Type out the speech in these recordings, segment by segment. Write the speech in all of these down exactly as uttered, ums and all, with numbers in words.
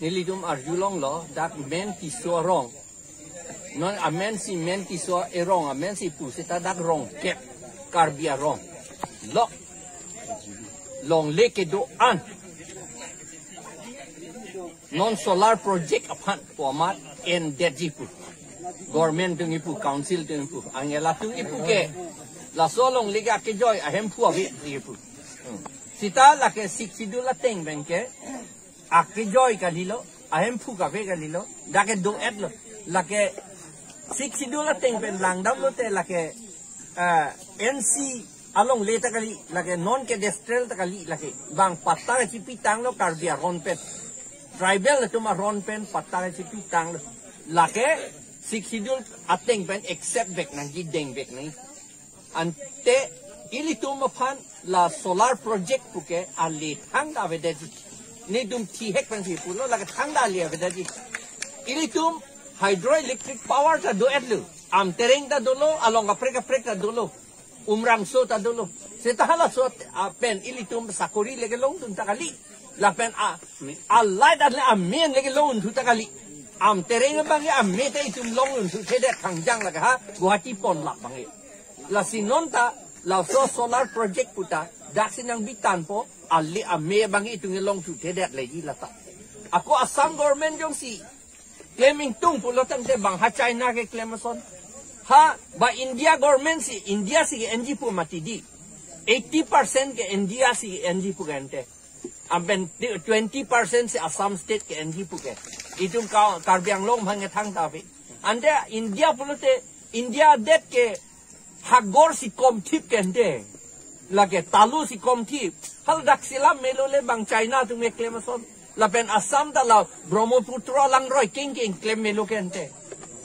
Nelitum arjulonglo, dak men Tisso arong. Non amen si men Tisso arong, amen si pu seta dak rongkep Karbi arong. Lok. Longle kedo-an. Non solar project aphan pu amat endetji pu. Government atum kipu, council atum kipu. Anke latum kipu ke. Laso alongle ke akejoi ahemphu ave kipu. Hmm. Seta lake Sixth Schedule ateng pen ke akejoi kalilo, ahemphu kave kalilo, dak kedo-etlo. Lake Sixth Schedule ateng pen langdamlote lake, ah, N C alongle ta kali, lake non cadastral ta kali, lake bang patta kachipitanglo Karbi aron pen. Tribal atum aron pen patta kachipitanglo. Lake Sixth Schedule ateng pen accept vek nangji, deng vek nangji. Ante ilitum aphan la solar project puke ale thangta avedetji. Netum thihek pensi pulo, lake thangta ale avedetji. Ilitum hydroelectric power ta do-etlo. Amtereng ta dolo, along kaprek kaprek ta dolo. Umrangso ta dolo. Seta halaso, ah, pen ilitum sakori le kelongdun ta kali. Lapen a, a light ale amen le kelongdun ta kali. Amtereng abang ke ame ta itum longdunthedet thangjang lake ha Guwahati ponlap abang ke. Lasi non ta laso solar project pu ta daksi nangbitanpo, ale ame abang ke itum kelongdunthedet leji lata. Ako Assam government jongsi klem ingtung pulo tangte bang ha China keklem ason. Ha ba India government si, India si ke-enji pu mati dei. Eighty percent ke India si ke-enji pu ke ante. Ampen twenty percent si Assam state ke-enji pu ke. Itum ka Karbi Anglong abang ke thangta ave. Ante India pulote India adet ke hagor si komthip ke ante. Lake talu si komthip. Hal dak selam melo le bang China atum keklem ason. Lapen Assam ta la Brahmaputra langroi kengkeng klem melo ke ante.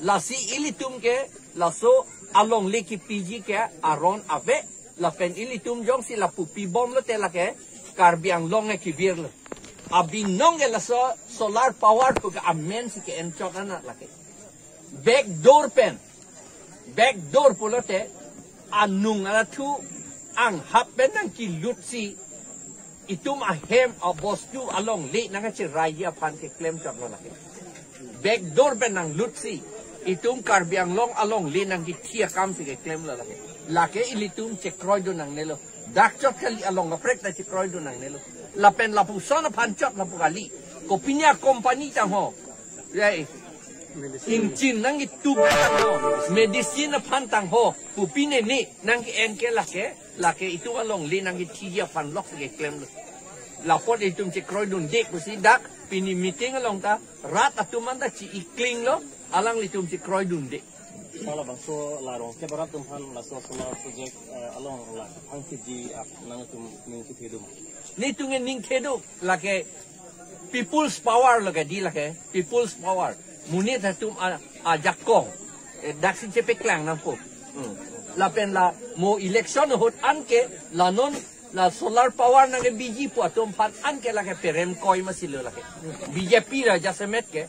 Lasi ilitum ke laso alongle kipiji ke aron ave. Lapen ilitum jongsi lapu pibomlote lake Karbi Anglong ke kevirlo. Abinong ke laso solar power pu ke amen si ke-enchot anat lake. Backdoor pen. Backdoor pulote anung alathu anghap pen nangkelutsi itum ahem abostu alongle nangkacheraiji aphan keklemchotlo lake. Backdoor pen nanglutsi itum Karbi Anglong alongle nangkethi akam si keklemlo lake. Lake ilitum chekroidun nangnelo. Dak chot kali, along kaprek ta chekroidun nangnelo. Lapen lapuson aphan chot lapu kali. Kopine a-company tangho. Yai. Ingchin nangketup tangho. Medicine aphan tangho. Kopine ne nangke-en ke lake. Lake itum alongle nangkethiji aphan lok si keklemlo. Lapot itum chekroidunde pusi dak pini meeting along ta rat atum anta chi-iklinglo, alanglitum chekroidunde. Sala bangso la Rongkep arat atum aphan laso solar project, eh, along la hangkiji ap nangtum ning kithedum. Netum ke ning theduk lake people's power lake dei lake, people's power. Monit atum a, ajakong. Eh, daksi chepeklang nangpo. Hmm. Lapen la mo election ahut anke la non la solar power nangkebiji pu atum aphan anke lake perem koi masilo lake. B J P ra jasemet ke.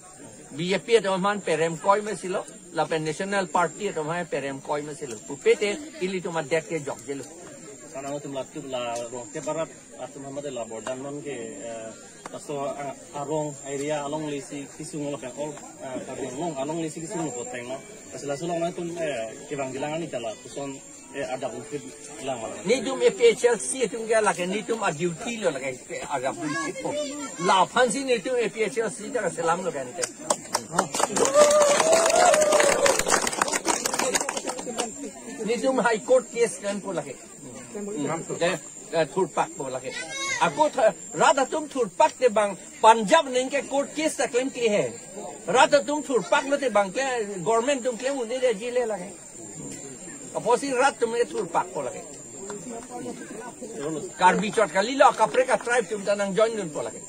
B J P atum aphan perem koi masilo. Lapen National Party atum aphan perem koi masilo. Pupete ilitum adet kejokjelo. Karena atum latum la Rongkep arat atum aphan mate la borjan non ke, eh, laso, eh, arong area alongle si kesung lapen all, eh, Karbi Anglong alongle si kesung lo poteng lo. Laso laso along atum, eh, kevang jilang ani kala puson, eh, adap umpit lang malang. Netum A P H L C atum ke lake netum a-duty lo lake ke adap umpitpo. Laphan si netum A P H L C ta selamlo ke ante. Netum High Court case kan po lake. Hmm. Ke, ke thurpakpo lake. Ako tha-, rat atum thurpak te bang Punjab ningke court case ta klemkle he. Rat atum thurpaklote bang ke government atum klem un-edetji le lake. Apotsi rat atum ke thurpakpo lake. Karbi chot kalilo, kaprek a-tribe atum ta nangjoindunpo lake.